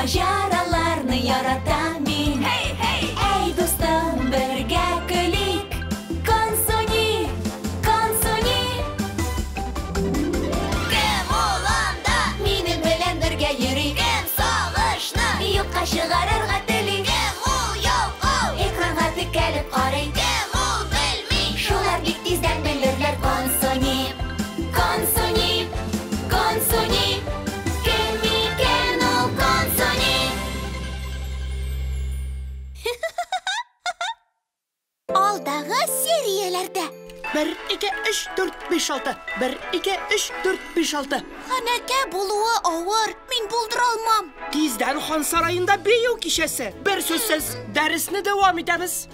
Маҗараларны яратам мин. Hey, hey! Әй, дустым, бергә көлик. Консуни, Консуни. Кем ул анда? Минем белән бергә йөри. Кем сагышны? Юкка чыгарырга тели. Кем ул ялкау? Экранга текәлеп карый. Кем ул белми? Шулар бик тиздән белерләр. Консуни, Консуни, Консуни. Кем икән ул Консуни? Алдагы серияләрдә. 1, 2, 3, 4, 5, 6. 1, 2, 3, 4, 5, 6. Ханәкә булуы авыр, мин булдыра алмам. Тиздән хан сараенда бию кичәсе. Бер сүзсез дәресне дәвам итәбез.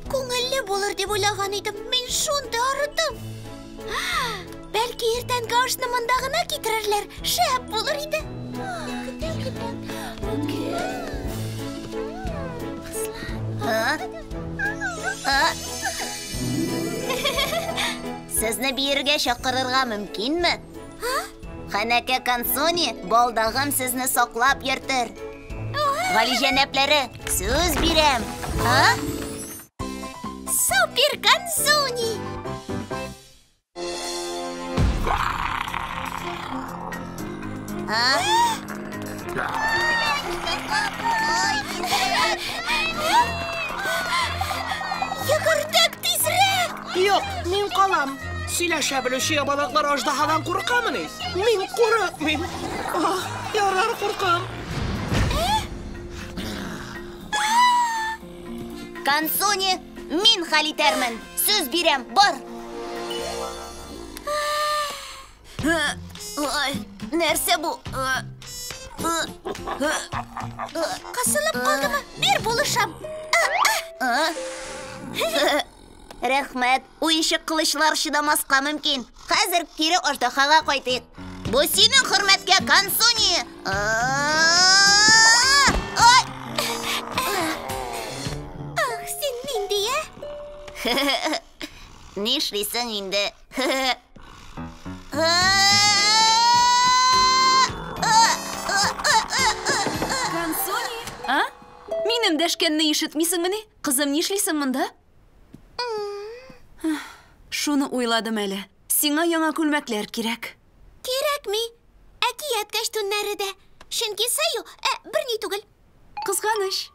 Күңелле булыр дип уйлаган идем, мин шундый арыдым. Бәлки иртәнге ашны монда гына китерерләр, шәп булыр иде. Көтәм, көтәм. Сезне биергә чакырырга мөмкинме? Ханәкә Консуни, балдагым сезне саклап йөртер. Галиҗәнәпләре, сүз бирәм. А? Супер Консуни! А? Йөгердек тизрәк! Юк, мин калам. Сөйләшә белүче ябалаклар аждаһадан куркамыни? Мин курыкмыйм. Ах, ярар куркам. Консуни, мин хәл итәрмен. Сүз бирәм, бар. Ай, нәрсә бу? Кысылып калдымы? Бир булышам. Рәхмәт, уенчык кылычлар чыдамаска мөмкин. Хәзер кире аждаһага кайтыйк. Бу синең хөрмәткә, Консуни! Ай! Ах, син нинди, ә? Нишлисең инде? Консуни, а? Минем дәшкәнне ишетмисеңмени? Кызым, нишлисең монда? Шуны уйладым әле. Сиңа яңа күлмәкләр кирәк. Кирәкми. Әкият кәчтүннәре дә. Чөнки саю, ә, берни түгел. Кызганыч.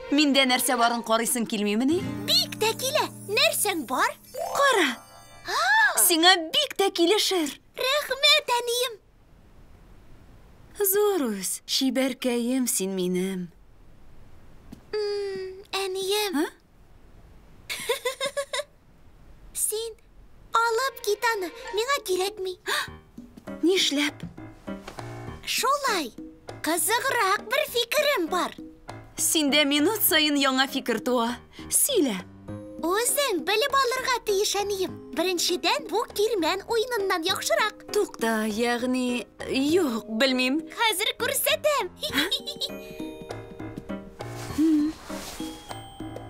Миндә нәрсә барын карыйсың килмимени? Бик тә килә. Нәрсәң бар? Кара. Сиңа бик тә килешер. Рәхмәт, әнием. Зур үс, чибәркәем син минем. Әнием. А? Син алып кит аны, миңа кирәкми. Нишләп? Шулай. Кызыграк бер фикерем бар. Синдә минут саен яңа фикер туа. Сөйлә. Үзең белеп алырга тиеш, әнием. Беренчедән, бу кирмән уеныннан яхшырак. Тукта, ягъни, юк, белмим. Хәзер күрсәтәм.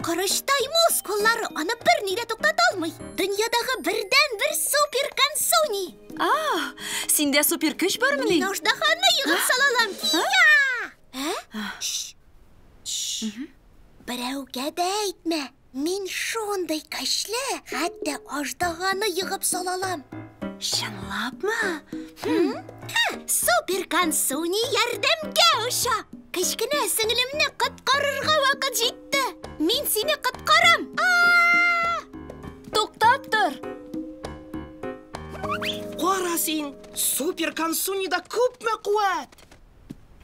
Корычтай мускуллары аны берни дә туктата алмый. Дөньядагы бердәнбер супер Консуни. А, синдә супер көч бармыни? Мин аждаһаны егып сала алам. Я! Ә? Шш. Шш. Берәүгә дә әйтмә. Мин шундый көчле, хәтта аждаһаны егып сала алам. Чынлапмы? Супер Консуни ярдәмгә оча. Кечкенә сеңлемне коткарырга вакыт җитте. Мин сине коткарам. Туктап тор. Кара син, супер Консунида күпме куәт!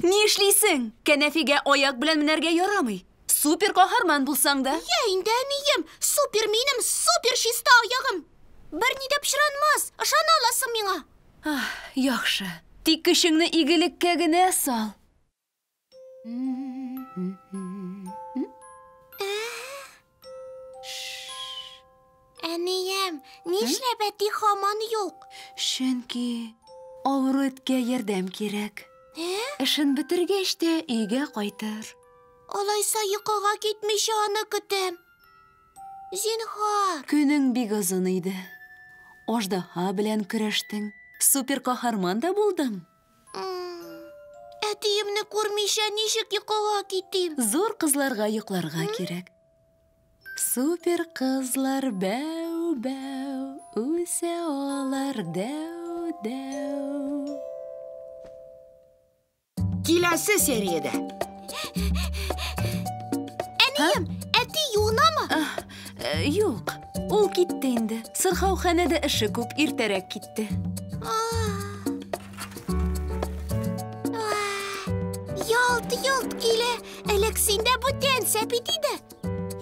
Нишлисең? Кәнәфигә аяк белән менәргә ярамый. Супер каһарман булсаң да. Я инде, әнием, супер минем супер чиста аягым. Берни дә пычранмас, ышана аласың миңа. Ах, яхшы. Тик көчеңне игелеккә генә сал. Әнием, нишләп әти һаман юк? Чөнки авыру эткә ярдәм кирәк. Ә? Эшен бетергәч тә өйгә кайтыр. Алайса йокыга китмичә аны көтәм. Зинһар. Көнең бик озын иде. Аждаһа белән көрәштең. Супер каһарман да булдың. Әтиемне күрмичә ничек йокыга китим? Зур кызларга йокларга кирәк. Супер кызлар бәү-бәү, үсә алар дәү-дәү. Киләсе сериядә. Әнием, әти юынамы? Юк, ул китте инде. Сырхауханәдә эше күп, иртәрәк китте. Ялт-йолт килә. Элек синдә бүтән сәпит иде.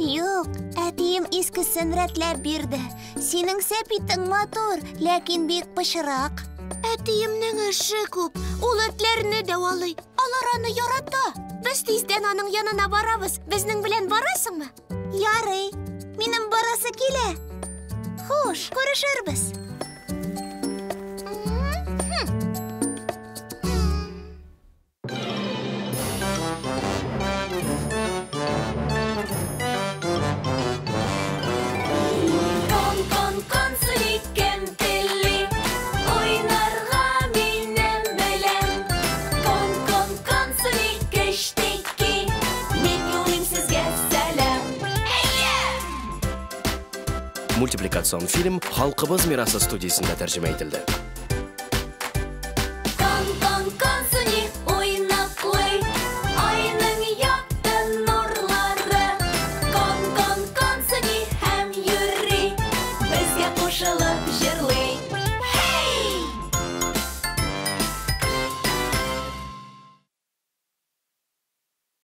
Юк, әтием искесен рәтләп бирде. Синең сәпитең матур, ләкин бик пычрак. Әтиемнең эше күп. Ул этләрне дәвалый. Алар аны ярата. Без тиздән аның янына барабыз. Безнең белән барасыңмы? Ярый. Минем барасы килә. Хуш, күрешербез. Мультипликацион фильм «Халкыбыз мирасы» студиясендә тәрҗемә ителде.